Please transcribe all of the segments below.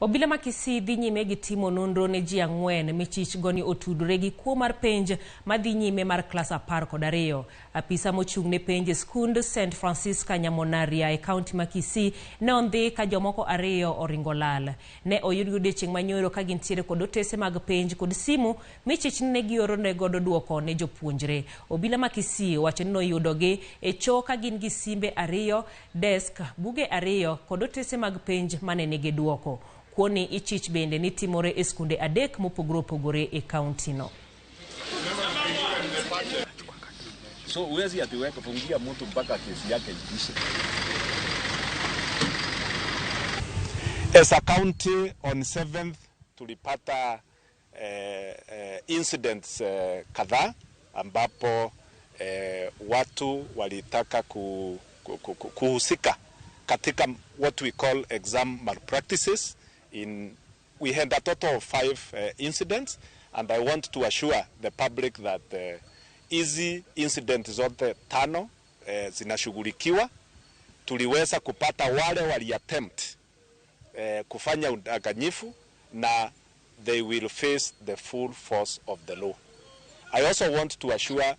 Obila ma Kisii dhi nyime gi timo nonro ne ji 4 michich go ni otudore gi kuo mar penj madhi nyime mar klas 12. Apisa mochung' ne penj e skund St Francisca Nyamonaria e kaunti ma Kisii ne ondhi ka jomoko 2 oringo lal. Ne oyudgi odiechieng' manyoro ka gintiere kod otese mag penj kod simu michich ni ne gioro ne godo duoko ne jopuonjre. Obila ma Kisii owacho ni noyudogi e choo ka gin gi simbe 2, desk, buge 2 kod otese mag penj mane nigi duoko. Kuoni ichich bende ni timore e skunde 3 mopogore opogore e kaunti no. So huwezi atiweka fungia mtu mpaka kesi yake iishe. As a county on 7th tulipata incidents kadhaa ambapo watu walitaka kuhusika katika what we call exam malpractices. We had a total of 5 incidents, and I want to assure the public that hizi incidents zote 5 zinashughulikiwa. Tuliweza kupata wale wali attempt kufanya udanganyifu na they will face the full force of the law. I also want to assure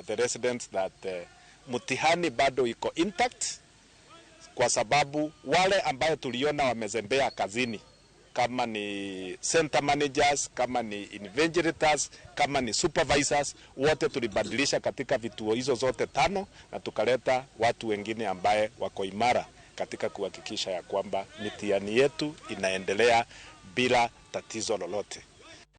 the residents that mtihani bado iko intact, kwa sababu wale ambayo tuliona wamezembea kazini, kama ni center managers, kama ni invigilators, kama ni supervisors, wote tulibadilisha katika vituo hizo zote 5 na tukaleta watu wengine ambaye wako imara katika kuhakikisha ya kwamba mitihani yetu inaendelea bila tatizo lolote.